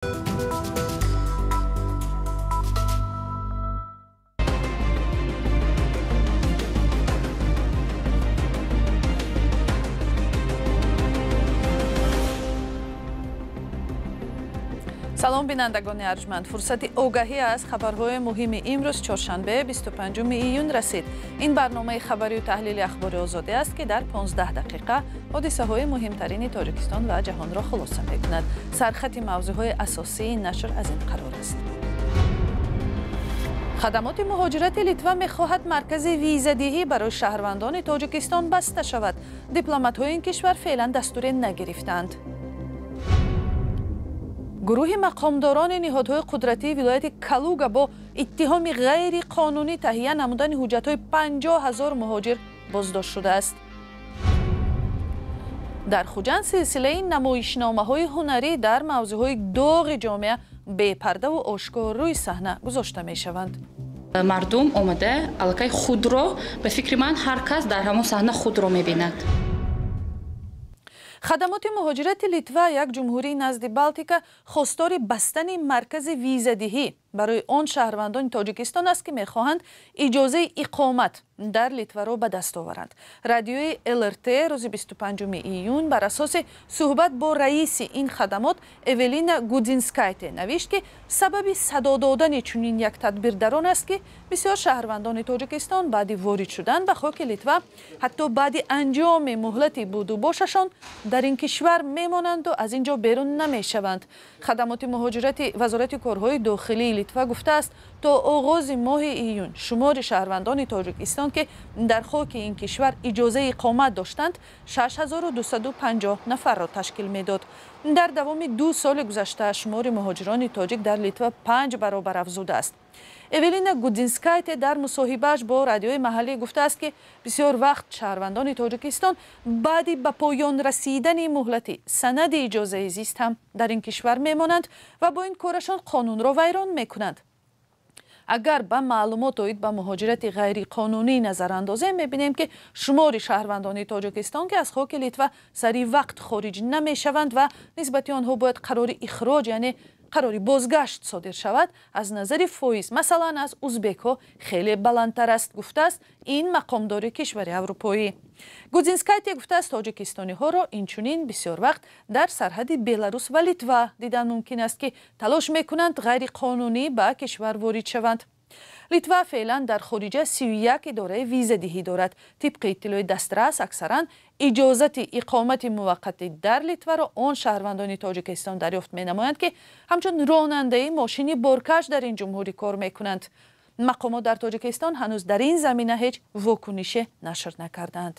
Салом, бинандагони арҷманд. Фурсати огаҳӣ аз хабарҳои муҳими имрӯз, чоршанбе, 25 июн расид. Ин барномаи хабарию таҳлили Ахбори Озодӣ аст, ки дар 15 дақиқа ҳодисаҳои муҳимтарини Тоҷикистон ва ҷаҳонро хулоса мекунад. Сархати мавзӯъҳои асосии нашр аз ин қарор аст. Хадамоти муҳоҷирати Литва мехоҳад маркази визадиҳӣ барои шаҳрвандони Тоҷикистон баста шавад. Дипломатҳои ин кишвар феълан дастуре нагирифтанд. Гурӯҳи мақомдорони ниҳодҳои қудратии вилояти Калуга бо иттиҳоми ғайриқонунӣ таҳия намудани ҳуҷҷатҳои 50 ҳазор муҳоҷир боздошт шудааст. Дар Хуҷанд силсилаи намоишномаҳои ҳунарӣ дар мавзӯъҳои доғи ҷомеа бепардаву ошкор рӯи саҳна гузошта мешаванд. Мардум омада аллакай худро, ба фикри ман, ҳар кас дар ҳамон саҳна худро мебинад. Хадамоти муҳоҷирати Литва, як ҷумҳурии назди Балтика, хостори бастани маркази визадиҳӣ барои он шаҳрвандони Тоҷикистон аст, ки мехоҳанд иҷозаи иқомат дар Литваро ба даст оваранд. Радиои ЛРТ рӯзи 25 июн бар асоси суҳбат бо раиси ин хадамот Эвелина Гудзинскайте навишт, ки сабаби садо додани чунин як тадбир дар он аст, ки бисёр шаҳрвандони Тоҷикистон баъди ворид шудан ба хоки Литва, ҳатто баъди анҷоми муҳлати будубошашон, дар ин кишвар мемонанду аз ин ҷо берун намешаванд. Хадамоти муҳоҷирати Вазорати корҳои дохилии Литва гуфтааст, то оғози моҳи июн шумори шаҳрвандони Тоҷикистон, ки дар хоки ин кишвар иҷозаи иқомат доштанд, 6250 нафарро ташкил медод. Дар давоми 2 соли гузашта шумори муҳоҷирони тоҷик дар Литва 5 баробар афзудааст. Эвелина Гудзинскайте дар мусоҳибааш бо радиои маҳаллӣ гуфтааст, ки бисёр вақт шаҳрвандони Тоҷикистон баъди ба поён расидани муҳлати санади иҷозаи зист ҳам дар ин кишвар мемонанд ва бо ин корашон қонунро вайрон мекунанд. Агар ба маълумот оид ба муҳоҷирати ғайриқонунӣ назар андозем, мебинем, ки шумори шаҳрвандони Тоҷикистон, ки аз хоки Литва сари вақт хориҷ намешаванд ва нисбати онҳо бояд қарори ихроҷ, яъне қарори бозгашт содир шавад, аз назари фоиз, масалан, аз узбекҳо хеле баландтар аст, гуфтааст ин мақомдори кишвари аврупоӣ. Гудзинскайте гуфтааст, тоҷикистониҳоро инчунин бисёр вақт дар сарҳади Беларус ва Литва дидан мумкин аст, ки талош мекунанд ғайриқонунӣ ба кишвар ворид шаванд. Литва феълан дар хориҷа 31 идораи визадиҳӣ дорад. Тибқи иттилои дастрас, аксаран иҷозати иқомати муваққатӣ дар Литваро он шаҳрвандони Тоҷикистон дарёфт менамоянд, ки ҳамчун ронандаи мошини боркаш дар ин ҷумҳурӣ кор мекунанд. Мақомот дар Тоҷикистон ҳанӯз дар ин замина ҳеҷ вокунише нашр накарданд.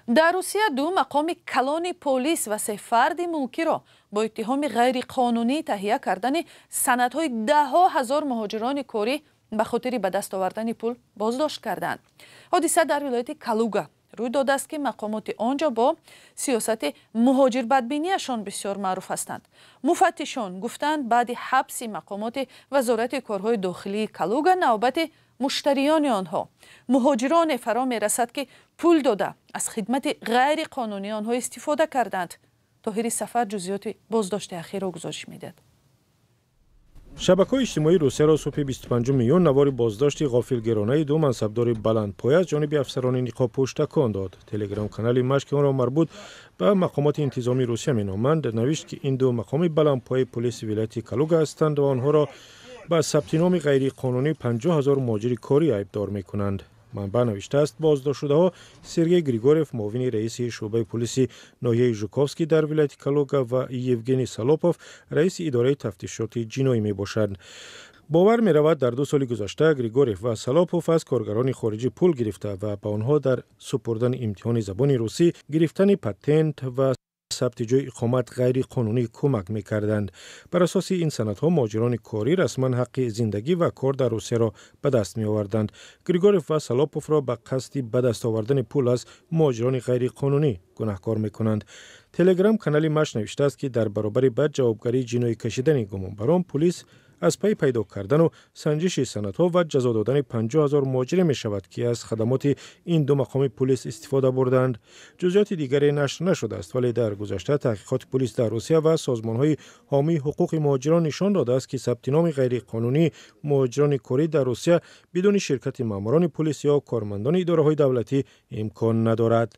Дар Русия ду мақоми калони полис ва се фарди мулкиро бо иттиҳоми ғайриқонунӣ таҳия кардани санадҳои даҳҳо ҳазор муҳоҷирони корӣ ба хотири ба даст овардани пул боздошт карданд. Ҳодиса дар вилояти Калуга рӯй додааст, ки мақомоти он ҷо бо сиёсати муҳоҷирбадбинияшон бисёр маъруф ҳастанд. Муфаттишон гуфтанд, баъди ҳабси мақомоти Вазорати корҳои дохилии Калуга навбати муштариёни онҳо, муҳоҷироне, фаро мерасад, ки пул дода аз хидмати ғайриқонунии онҳо истифода карданд. Тоҳири Сафар ҷузъиёти боздошти ахирро гузориш медиҳад. Шабакаҳои иҷтимоии Русияро субҳи 25 июн навори боздошти ғофилгиронаи ду мансабдори баландпоя аз ҷониби афсарони ниқобпӯш такон дод. Телеграм-канали Маш, ки онро марбут ба мақомоти интизомии Русия меноманд, навишт, ки ин ду мақоми баландпояи полиси вилояти Калуга ҳастанд ва онҳоро ба сабти номи ғайриқонунӣ 50 ҳазор муҳоҷири корӣ айбдор мекунанд. Манбаъ навиштааст, боздоштшудаҳо Сергей Григорьев, муовини раиси шӯъбаи полиси ноҳияи Жуковский дар вилояти Калуга, ва Евгений Салопов, раиси идораи тафтишоти ҷиноӣ мебошанд. Бовар меравад, дар 2 соли гузашта Григорьев ва Салопов аз коргарони хориҷӣ пул гирифта ва ба онҳо дар супурдани имтиҳони забони русӣ, гирифтани патент ва сабти ҷои иқомат ғайриқонунӣ кӯмак мекарданд. Бар асоси ин санадҳо муҳоҷирони корӣ расман ҳаққи зиндагӣ ва кор дар Русияро ба даст меоварданд. Григорьев ва Салоповро ба қасди ба даст овардани пул аз муҳоҷирони ғайриқонунӣ гунаҳкор мекунанд. Телеграм канали Маш навиштааст, ки дар баробари ба ҷавобгарии ҷиноӣ кашидани гумонбарон, полис Аз пайи пайдо кардану санҷиши санадҳо ва ҷазо додани 50 000 муҳоҷире мешавад, ки аз хадамоти ин ду мақоми пулис истифода бурданд. Ҷузъиёти дигаре нашр нашудааст, вале дар гузашта таҳқиқоти пулис дар Русия ва созмонҳои ҳомии ҳуқуқи муҳоҷирон нишон додааст, ки сабти номи ғайриқонунии муҳоҷирони корӣ дар Русия бидуни ширкати маъмурони пулис ё кормандони идораҳои давлатӣ имкон надорад.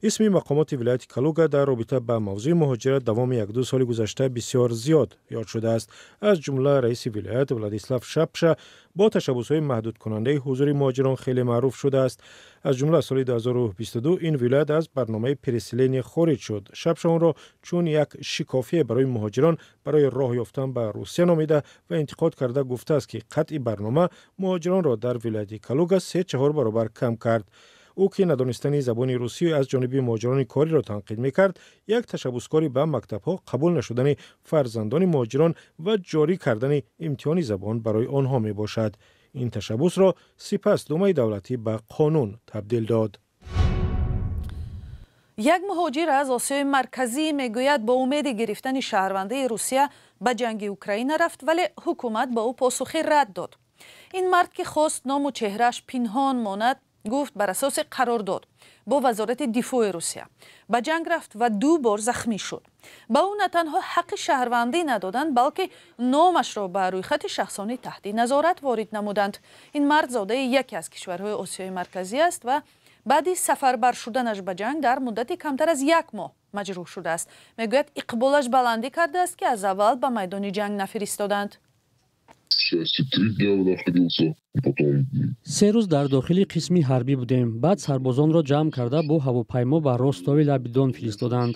Исми мақомоти вилояти Калуга дар робита ба мавзӯи муҳоҷират давоми 1-2 соли гузашта бисёр зиёд ёд шудааст. Аз ҷумла раиси вилоят Владислав Шапша бо ташаббусҳои маҳдудкунандаи ҳузури муҳоҷирон хеле маъруф шудааст. Аз ҷумла соли 2022 ин вилоят аз барномаи переселение хориҷ шуд. Шапша онро чун як шикофие барои муҳоҷирон барои роҳ ёфтан ба Русия номида ва интиқод карда гуфтааст, ки қатъи барнома муҳоҷиронро дар вилояти Калуга 3-4 баробар кам кард. Ӯ ки надонистани забони русӣ аз ҷониби муҳоҷирони кориро танқид мекард, як ташаббускори ба мактабҳо қабул нашудани фарзандони муҳоҷирон ва ҷорӣ кардани имтиҳони забон барои онҳо мебошад. Ин ташаббусро сипас Думаи давлатӣ ба қонун табдил дод. Як муҳоҷир аз Осиёи Марказӣ мегӯяд, бо умеди гирифтани шаҳрвандии Русия ба ҷанги Украина рафт, вале ҳукумат ба ӯ посухи рад дод. Ин мард, ки хост ному чеҳрааш пинҳон монад, гуфт бар асоси қарордод бо Вазорати дифои Русия ба ҷанг рафт ва 2 бор захмӣ шуд. Ба ӯ на танҳо ҳаққи шаҳрвандӣ надоданд, балки номашро ба рӯйхати шахсони таҳти назорат ворид намуданд. Ин мард зодаи яке аз кишварҳои Осиёи Марказӣ аст ва баъди сафарбар шуданаш ба ҷанг дар муддати камтар аз 1 моҳ маҷрӯҳ шудааст. Мегӯяд, иқболаш баландӣ кардааст, ки аз аввал ба майдони ҷанг нафиристоданд. 3 рӯз дар дохили қисми ҳарбӣ будем. Баъд сарбозонро ҷамъ карда бо ҳавопаймо ба Ростови лаби Дон фиристоданд.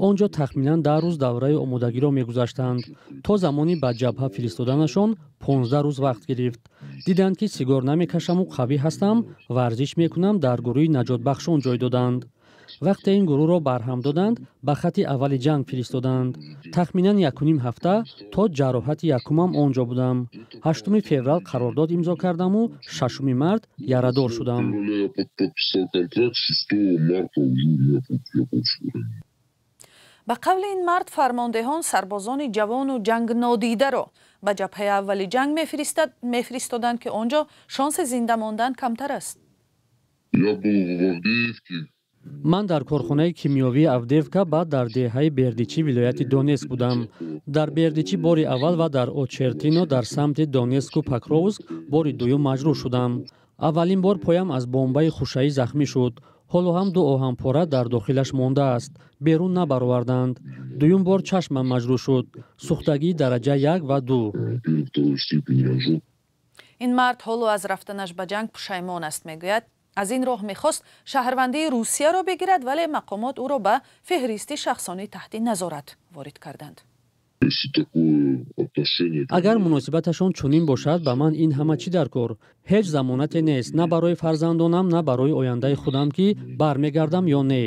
Он ҷо тахминан 10 рӯз давраи омодагиро мегузаштанд. То замони ба ҷабҳа фиристоданашон 15 рӯз вақт гирифт. Диданд, ки сигор намекашаму қавӣ ҳастам, варзиш мекунам, дар гурӯҳи наҷотбахшон ҷой доданд. Вақте ин гурӯҳро барҳам доданд, ба хати аввали ҷанг фиристоданд. Тахминан 1,5 ҳафта то ҷароҳати якумам он ҷо будам. 8 феврал қарордод имзо кардаму 6 март ярадор шудам. Ба қавли ин мард, фармондеҳон сарбозони ҷавону ҷангнодидаро ба ҷабҳаи аввали ҷанг мефиристоданд, ки он ҷо шонси зинда мондан камтар аст. Ман дар корхонаи кимиёвии Авдеевка, баъд дар деҳаи Бердичи вилояти Донецк будам. Дар Бердичи бори аввал ва дар Очертино дар самти Донецку Покровск бори дуюм маҷрӯҳ шудам. Аввалин бор поям аз бомбаи хушаӣ захмӣ шуд. Ҳоло ҳам 2 оҳанпора дар дохилаш мондааст, берун набароварданд. Дуюм бор чашмам маҷрӯҳ шуд, сӯхтагии дараҷа 1 ва 2. Ин мард ҳоло аз рафтанаш ба ҷанг пушаймон аст. Мегӯяд, аз ин роҳ мехост шаҳрвандии Русияро бигирад, вале мақомот ӯро ба феҳристи шахсони таҳти назорат ворид карданд. Агар муносибаташон чунин бошад, ба ман ин ҳама чӣ дар кор? Ҳеҷ замонате нест, на барои фарзандонам, на барои ояндаи худам, ки бармегардам ё не.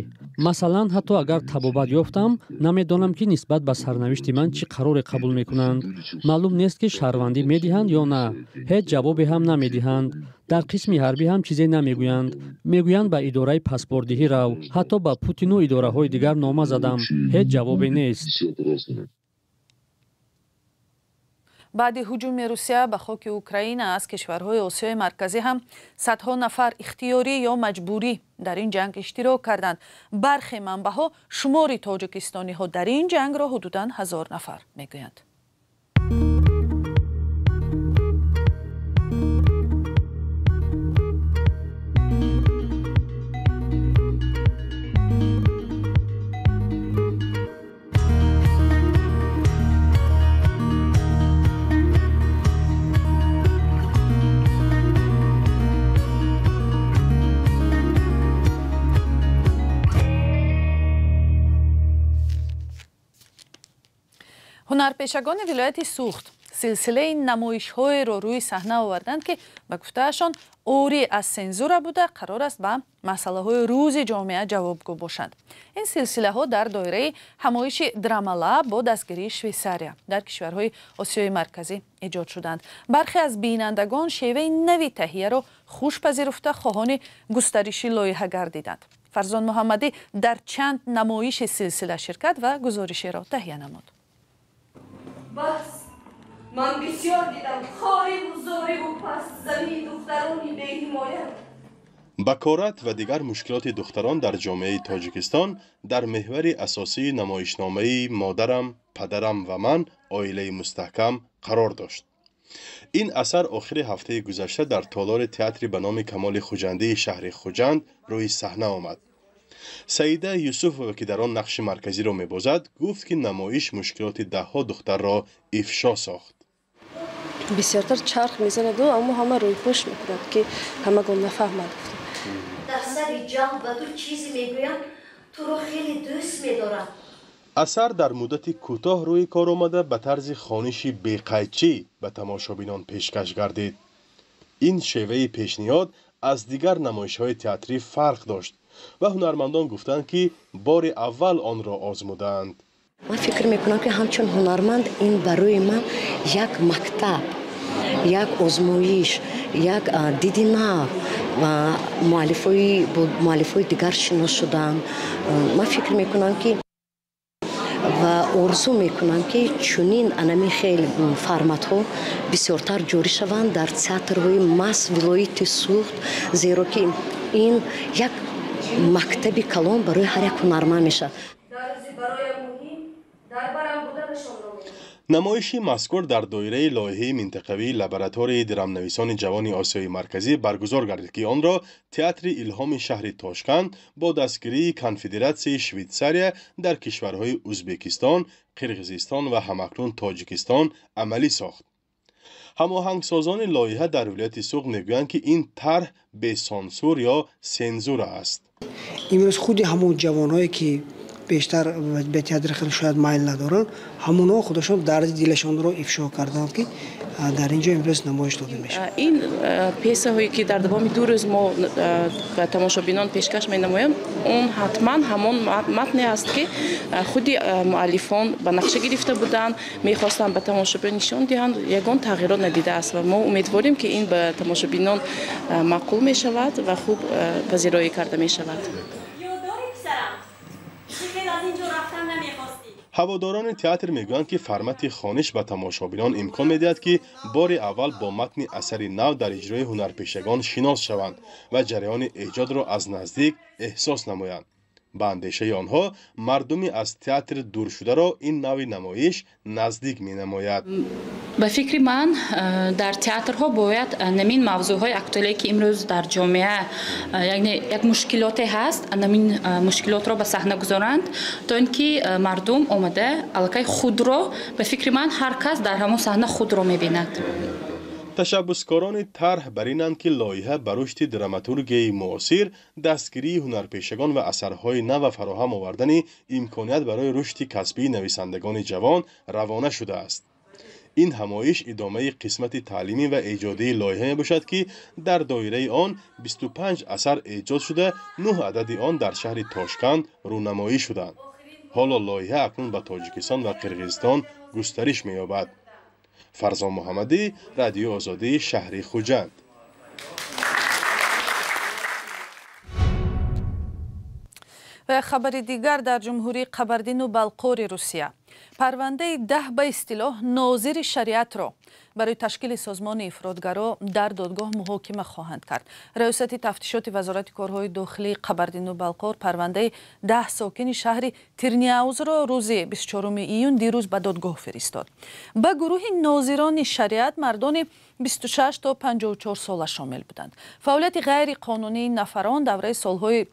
Масалан, ҳатто агар табобат ёфтам, намедонам, ки нисбат ба сарнавишти ман чӣ қароре қабул мекунанд. Маълум нест, ки шаҳрвандӣ медиҳанд ё на. Ҳеҷ ҷавобе ҳам намедиҳанд. Дар қисми ҳарбӣ ҳам чизе намегӯянд. Мегӯянд ба идораи паспортдиҳӣ рав. Ҳатто ба Путину идораҳои дигар нома задам. Ҳеҷ ҷавобе нест. Баъди ҳуҷуми Русия ба хоки Украина аз кишварҳои Осиёи Марказӣ ҳам садҳо нафар ихтиёрӣ ё маҷбурӣ дар ин ҷанг иштирок карданд. Бархе манбаъҳо шумори тоҷикистониҳо дар ин ҷангро ҳудудан 1000 нафар мегӯянд. Ҳунарпешагони вилояти Суғд силсилаи намоишҳоеро рӯи саҳна оварданд, ки ба гуфтаашон орӣ аз сензура буда, қарор аст ба масъалаҳои рӯзи ҷомеа ҷавобгӯ бошанд. Ин силсилаҳо дар доираи ҳамоиши Драмалаб бо дастгирии Швейтсария дар кишварҳои Осиёи Марказӣ эҷод шуданд. Бархе аз бинандагон шеваи нави таҳияро хуш пазируфта, хоҳони густариши лоиҳа гардиданд. Фарзон Муҳаммадӣ дар чанд намоиши силсила ширкат ва гузоришеро таҳия намуд. Бас, Ман бисёр дидам хориву зориву пастзании духтарони беҳимоят. Бакорат ва дигар мушкилоти духтарон дар ҷомеаи Тоҷикистон дар меҳвари асосии намоишномаи «Модарам, падарам ва ман. Оилаи мустаҳкам» қарор дошт. Ин асар охири ҳафтаи гузашта дар толори театри ба номи Камоли Хуҷандии шаҳри Хуҷанд рӯи саҳна омад. Саида Юсуфова, ки дар он нақши марказиро мебозад, гуфт, ки намоиш мушкилоти даҳҳо духтарро ифшо сохт. Бисёртар чарх мезанаду, аммо ҳама рӯйпӯш мекунад, ки ҳамагон нафаҳмад. Дар сари ҷанг ба ту чизе мегӯям, туро хеле дӯст медорам. Асар дар муддати кӯтоҳ рӯи кор омада, ба тарзи хониши беқайчӣ ба тамошобинон пешкаш гардид. Ин шеваи пешниҳод аз дигар намоишҳои театрӣ фарқ дошт ва ҳунармандон гуфтанд, ки бори аввал онро озмудаанд. Ман фикр мекунам, ки ҳамчун ҳунарманд ин барои ман як мактаб, як озмоиш, як диди нав ва бо муаллифҳои дигар шинос шудам. Ман фикр мекунам, ки ва орзу мекунам, ки чунин анами хел форматҳо бисёртар ҷорӣ шаванд дар театрҳои маҳз вилояти Суғд, зеро ки ин як мактаби калон барои ҳар як ҳунарманд мешавад. Намоиши мазкур дар доираи лоиҳаи минтақавии лабораторияи драмнависони ҷавони Осиёи Марказӣ баргузор гардид, ки онро театри Илҳоми шаҳри Тошканд бо дастгирии Конфедератсияи Швейтсария дар кишварҳои Узбекистон, Қирғизистон ва ҳамакнун Тоҷикистон амалӣ сохт. Ҳамоҳангсозони лоиҳа дар вилояти Суғд мегӯянд, ки ин тарҳ бесонсур ё сензура аст. Имрӯз худи ҳамон ҷавонҳое, ки бештар ба театри хеле шояд майл надоранд, ҳамонҳо худашон дарди дилашонро ифшо карданд, ки дар ин ҷо имрӯз намоиш дода мешавад. Ин пьесаҳое, ки дар давоми 2 рӯз мо ба тамошобинон пешкаш менамоем, он ҳатман ҳамон матне аст, ки худи муаллифон ба нақша гирифта буданд, мехостанд ба тамошобин нишон диҳанд, ягон тағйирот надидааст ва мо умедворем, ки ин ба тамошобинон маъқул мешавад ва хуб пазироӣ карда мешавад. Ҳаводорони театр мегӯянд, ки формати хониш ба тамошобинон имкон медиҳад, ки бори аввал бо матни асари нав дар иҷрои ҳунарпешагон шинос шаванд ва ҷараёни эҷодро аз наздик эҳсос намоянд. Ба андешаи онҳо, мардуми аз театр дуршударо ин навъи намоиш наздик менамояд. Ба фикри ман, дар театрҳо бояд намин мавзӯъҳои актуалие, ки имрӯз дар ҷомеа, яъне як мушкилоте ҳаст, намин мушкилотро ба саҳна гузоранд, то ин ки мардум омада аллакай худро, ба фикри ман, ҳар кас дар ҳамон саҳна худро мебинад. Ташаббускорони тарҳ бар инанд, ки лоиҳа ба рушди драматургияи муосир, дастгирии ҳунарпешагон ва асарҳои нав ва фароҳам овардани имконият барои рушди касбии нависандагони ҷавон равона шудааст. Ин ҳамоиш идомаи қисмати таълимӣ ва эҷодии лоиҳа мебошад, ки дар доираи он 25 асар эҷод шуда, 9 адади он дар шаҳри Тошканд рӯнамоӣ шуданд. Ҳоло лоиҳа акнун ба Тоҷикистон ва Қирғизистон густариш меёбад. Фарзон Муҳаммадӣ, Радиои Озодӣ, шаҳри Хуҷанд. Ва як хабари дигар: дар ҷумҳурии Қабардину Балқори Русия парвандаи 10 ба истилоҳ нозири шариатро барои ташкили созмони ифротгаро дар додгоҳ муҳокима хоҳанд кард. Раёсати тафтишоти Вазорати корҳои дохилии Қабардину Балқор парвандаи 10 сокини шаҳри Тирниаузро рӯзи 24 июн, дирӯз, ба додгоҳ фиристод. Ба гурӯҳи нозирони шариат мардони 26 то 54 сола шомил буданд. Фаъолияти ғайриқонунии нафарон давраи солҳои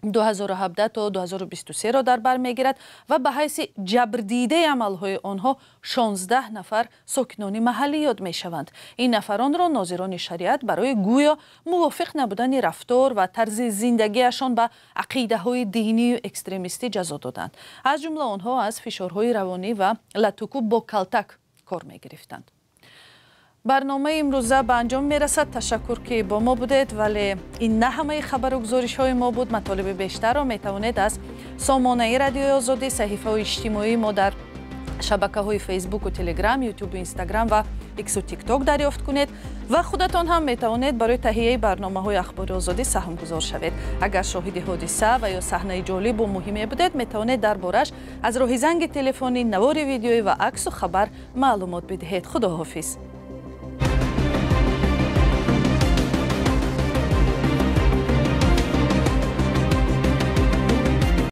2017 то 2023-ро дар бар мегирад ва ба ҳайси ҷабрдидаи амалҳои онҳо 16 нафар сокинони маҳаллӣ ёд мешаванд. Ин нафаронро нозирони шариат барои гӯё мувофиқ набудани рафтор ва тарзи зиндагиашон ба ақидаҳои динию экстремистӣ ҷазо доданд. Аз ҷумла онҳо аз фишорҳои равонӣ ва латукӯб бо калтак кор мегирифтанд. Барномаи имрӯза ба анҷом мерасад. Ташаккур, ки бо мо будед, вале ин на ҳамаи хабару гузоришҳои мо буд. Матолиби бештарро метавонед аз сомонаи Радиои Озодӣ, саҳифаҳои иҷтимоии мо дар шабакаҳои Фейсбуку Телеграм, Ютубу Инстаграм ва Иксу Тикток дарёфт кунед ва худатон ҳам метавонед барои таҳияи барномаҳои Ахбори Озодӣ саҳмгузор шавед. Агар шоҳиди ҳодиса ва ё саҳнаи ҷолибу муҳиме будед, метавонед дар бораш аз роҳи занги телефонӣ, навори видеоӣ ва аксу хабар маълумот бидиҳед. Худоҳофиз.